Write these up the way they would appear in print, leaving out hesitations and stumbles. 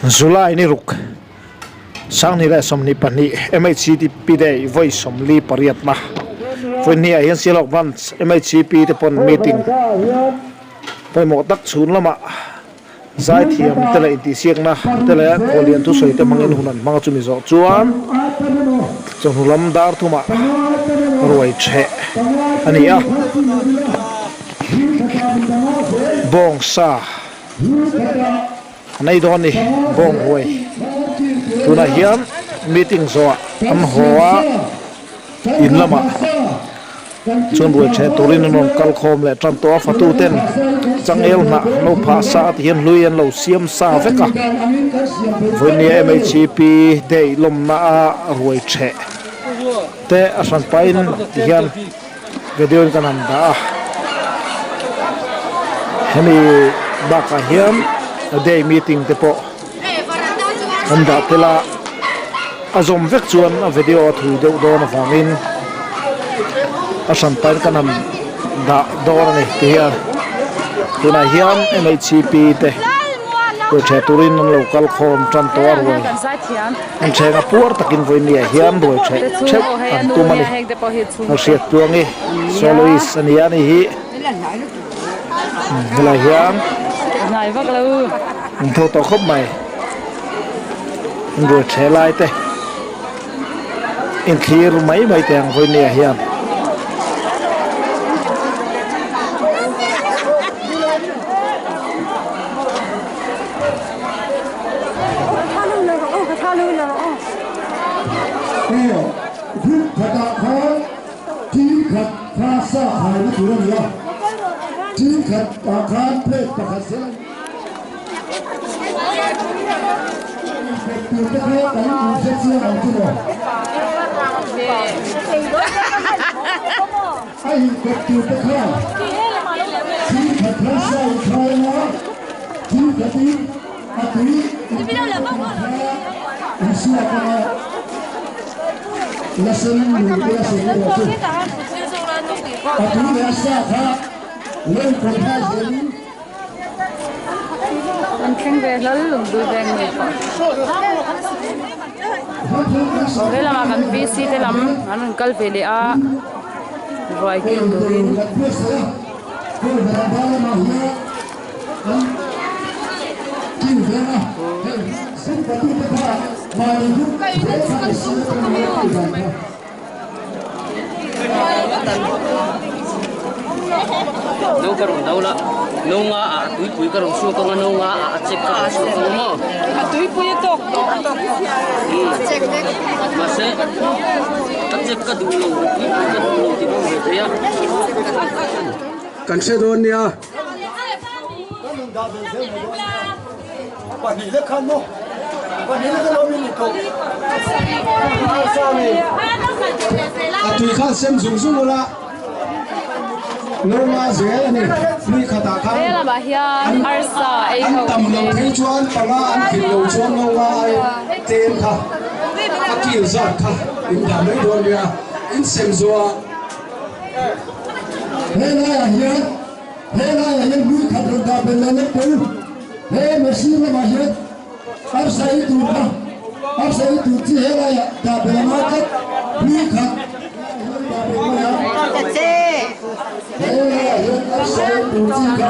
July ni ruk Sanghnih leh 22 MHCTP Day vawi 48 na vawi hnih ah hian Sialhawk Branch MHCP te pawn meeting pawimawh tak chhun lamah Zaithiam te leh intihsiakna te leh khuallian thusawi te hmangin hun an hmang a chumi zawh chuan chawhnu lam dar thumah ruai theh a ni a. Bawng sa an ei dawn a ni bawng ruai tunah hian meeting zawhah an haw a in lamah. Chuan ruai ṭhe turin an rawn kal khawm leh tan tawh a, fatuten changel hnah an lo phah sa a ti hian hlui an lo siam sa vek a. Vawinia MHCP day lawmna a ruai ṭheh te a hran pahin ti hian video in kan han dah a. Hemi bakah hian day meeting te pawh an dah tel a. A zawm vek chuan a video a thui deuh dawn avangin a hran pain kan han dah dawn a ni ti hian tunah hian MHCP te ruaitheh turin an lo kal khawm tan tawh a ruai an thleng a puar takin vawinia hian ruaitheh theuh an tum a ni a hriat tluangi soloist a ni a ni hi helai hian an tho tawh khawp mai. Ruai ṭhe lai te inthlir mai mai teh ang vawinia hian. An thleng ve hlawl lungdul veng mi pawh. Aw he lamah kan VC te lam an rawn kal ve leh a ruai kil turin. No ka rawn do la no nga ah a tuipui ka rawn chhuak anga no nga ah a chek ka rawn chhuak anga maw a tuipui a tawk tawh a tawk a chek vek mahse a chek ka duh lo a tuipui ka duh lo tih pawh ve thei a kan hre dawn nia. A tui kha sem zung zung ula lo nga zel a ni tui khatah khan an tam lo phei chuan panga an khin lo chuan lo nga ai tlem kha a kil zat kha in dah mai dawn nia in sem zuah He laiah hian He laiah hian lui khat rawn dah belh leh lek teh u. He machine lamah hian arsa ei tur kha, arsa ei tur chi he laiah dah belh a ngai tlat. Lui khat laiah hian dah belh mai a. He laiah hian arsa ei tur chi kha.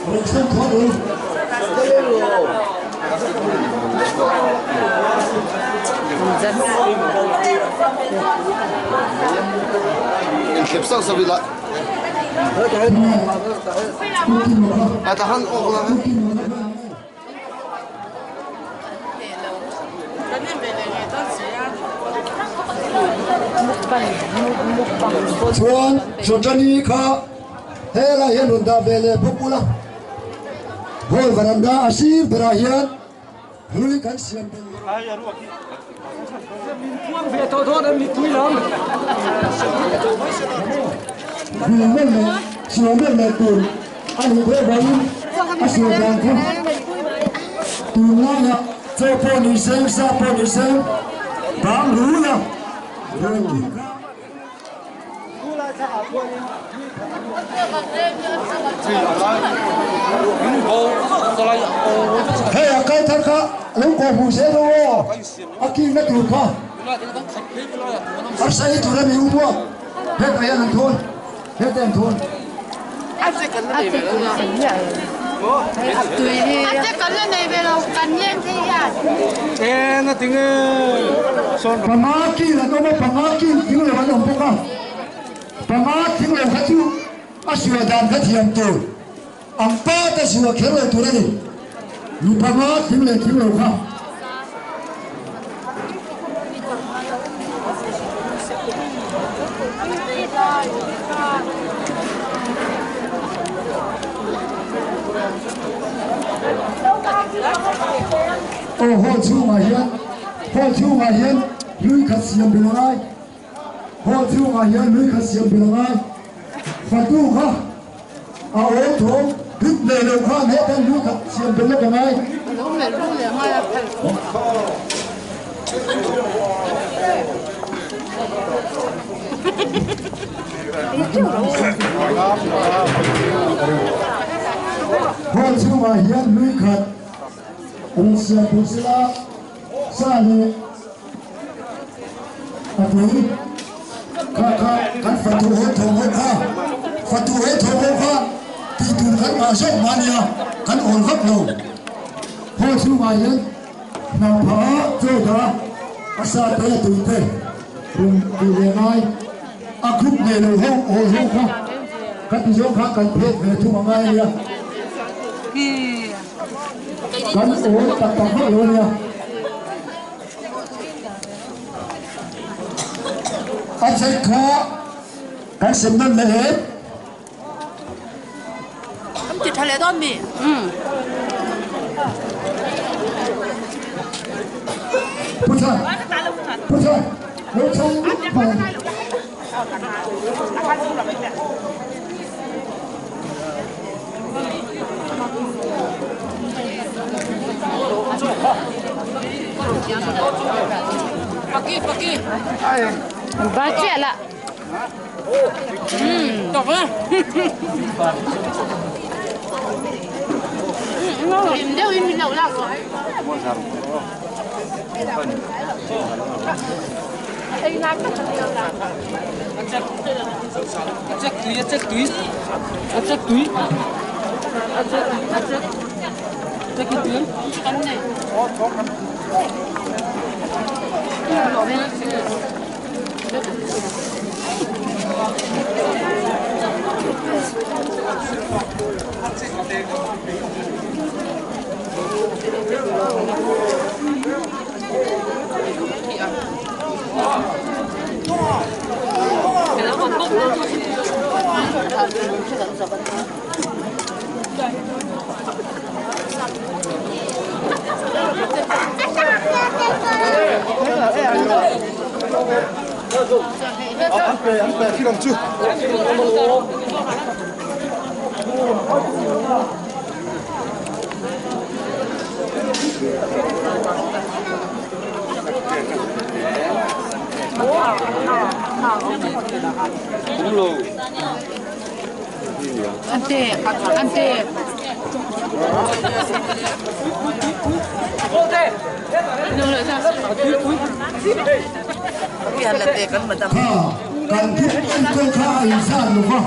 Rawn thleng thawt u. Chuan Chawṭani kha helai hian rawn dah ve leh bawk ula, hall varanda a sir berah hian hlui kan siam belh leh. Hlui meuh leh sual meuh leh tur a nih theih avangin a sual dan kha tunlaiah chaw pawh ni se, sa pawh ni se, bang rul a. Hei a kal thar kha lo kawh hmuh zel rawh aw, a kilna tur kha arsa ei tur a ni u maw? Hetah hian an thawn, hetah an thawn. Panga kil an awm a, panga kil thing lo an awm bawk a, panga thing lo kha chu a suah dan kha thiam tur. Ang pa te zua kher lo tur a ni. Mi panga thing leh thing lo kha. Aw hall chhungah hian hall chhungah hian hlui khat siam belh a ngai. Hall chhungah hian hlui khat siam belh a ngai. Fatu kha a awm thawm hlut nei lo khan hetan hlui khat siam belh lawk a ngai. Hall chhungah hian hlui khat rawn siam tur sela sa leh a tui kha kha kan fatu he thawm ho kha fatu he thawm ho kha tih tur kan ngah zawk mah nia kan awl vak lo. Hall chhungah hian Hnamphah a chaw dah a sa te a tui te rawn tih leh ngai a khup nei lo ho awl ho kha ka ti zawng kha kan phet ve thung a ngai a nia kan awl tak tak vak lo a nia. A check kha kan sem nawn leh em? Kan ti tha leh dawn mi? Umm. Pu Chan, Pu Chan, lo chho lut mai. Ba chiah lah. Ante, ante. Kha kan group enkawl kha a inzat lo va,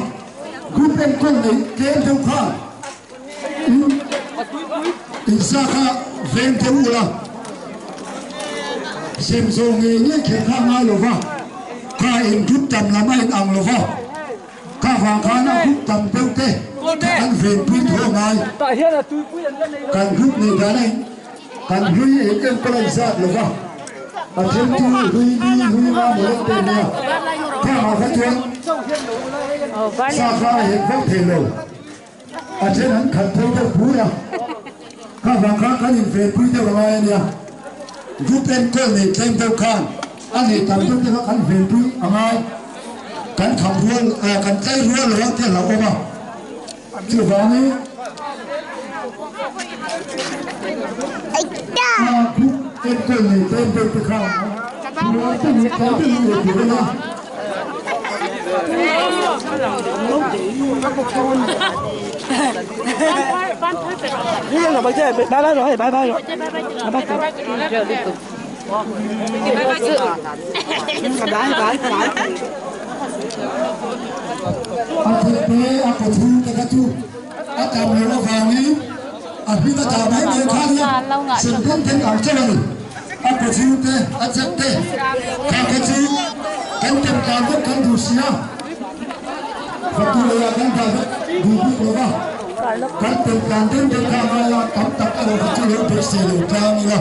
group enkawl neih tlem deuh khan insa kha veng deuh ula, sem zawh ngei ngei kher kha a ngai lo va, kha in group tam lam a inang lo va. Kha vang khan a group tam deuh te kha kan venpui tho a ngai. Kan group neih dan a in kan hlui eng eng pawh a inzat lo va, a then chu hlui ni hlui nga maw lek te nia. Kha ah kha chuan sa kha a hek vak thei lo, a then an khat phei deuh bur a. Kha vang khan kan invenpui deuh a ngai a nia. Group enkawl nei tlem deuh khan a nei tam deuh te kha kan venpui a ngai. Kan kham rual kan tlai rual lo ang tih a hlauhawm a. Chuvangin group enkawl nei tlem deuh te khan rual te hi tlem deuhin ei tur a nia. A thekte a kawchhung te kha chu a tam loh avangin a hming a dah mai mai kha nia sem deuh deuh ang chauh a ni. A kawchhung te a chek te kha kha chu kan tem tlan vek kan duh si a, fatu leiah kan dah vek duh bik lo va, kan tem tlan deuh deuh kha a ngai a, tam tak erawh kha chu lo beisei lo tlang ila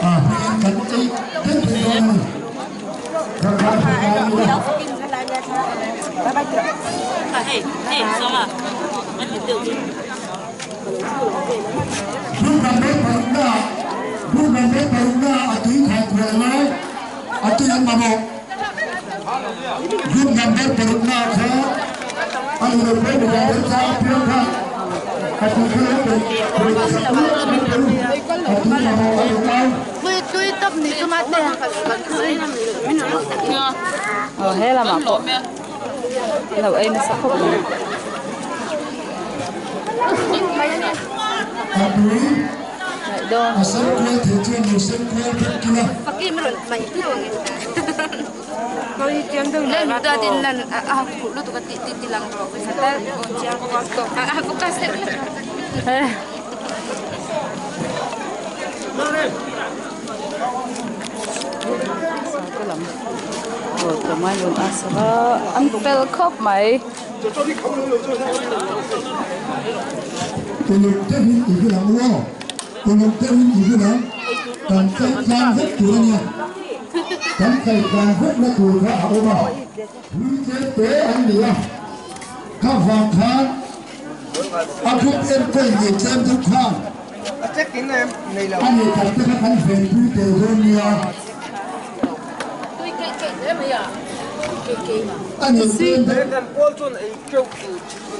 a hmingin kan ei deuh deuh dawn a ni. Group number paruk na kha a ni lo pawh midang deuh tlang apiang kha a tui kha lo pe a tui mamawh a lo kau. Aw he lamah pawh an lo ei nasa khawp mai. A tui a sen kual thei chuan lo sen kual vek kila. An fel khawp mai. Uluk deuhin i vil ang u aw, uluk deuhin i vil ang, kan kai tlang vek tur a nia, kan kai tlang vek na tur kha a awm a, hlui tlem te an ni a, kha vang khan a group enkawl nei tlem deuh khan a nei tak te kha kan venpui tel dawn nia. A nei tlem deuh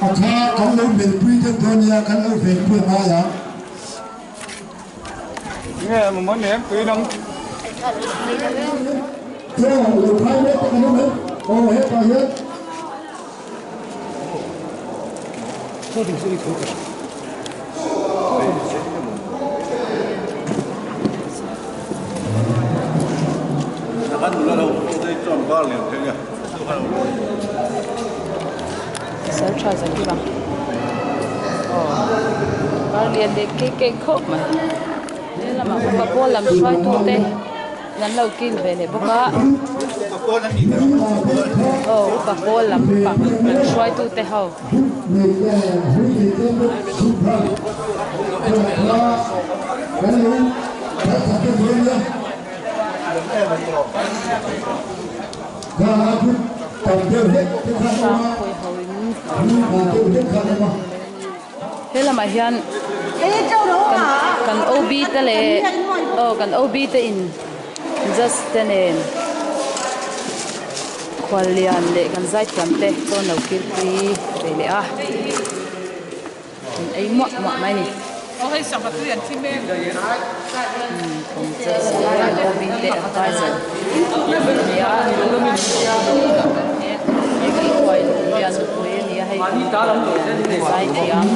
a kha kan lo melhpui deuh dawn nia, kan lo venpui a ngai ang. Chaw lo phai mek te kan awm em? Aw hetah hian. Sir tha zan kima aw bar lian leh kek kek khawp mai he lamah upa pawl lam hruaitu te an lo kil ve leh bawk a aw upa pawl lam pang an hruaitu te ho. He lamah hian kan OB te leh aw kan OB te in just te nen khuallian leh kan zaithiam te chuan lo kilpui ve leh a an ei muah muah mai a ni. Kan just te kan OB te adviser an ni a he kan khuallian nupui a ni a hei kan zaithiam.